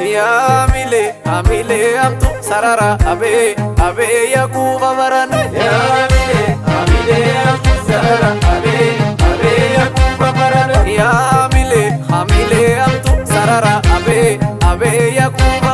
Yaa milee amilee amtu sarara abee abee yakuuba barana. Yaa milee amilee amtu sarara abee abee yakuuba barana. Yaa milee amilee amtu sarara abee abee yakuuba.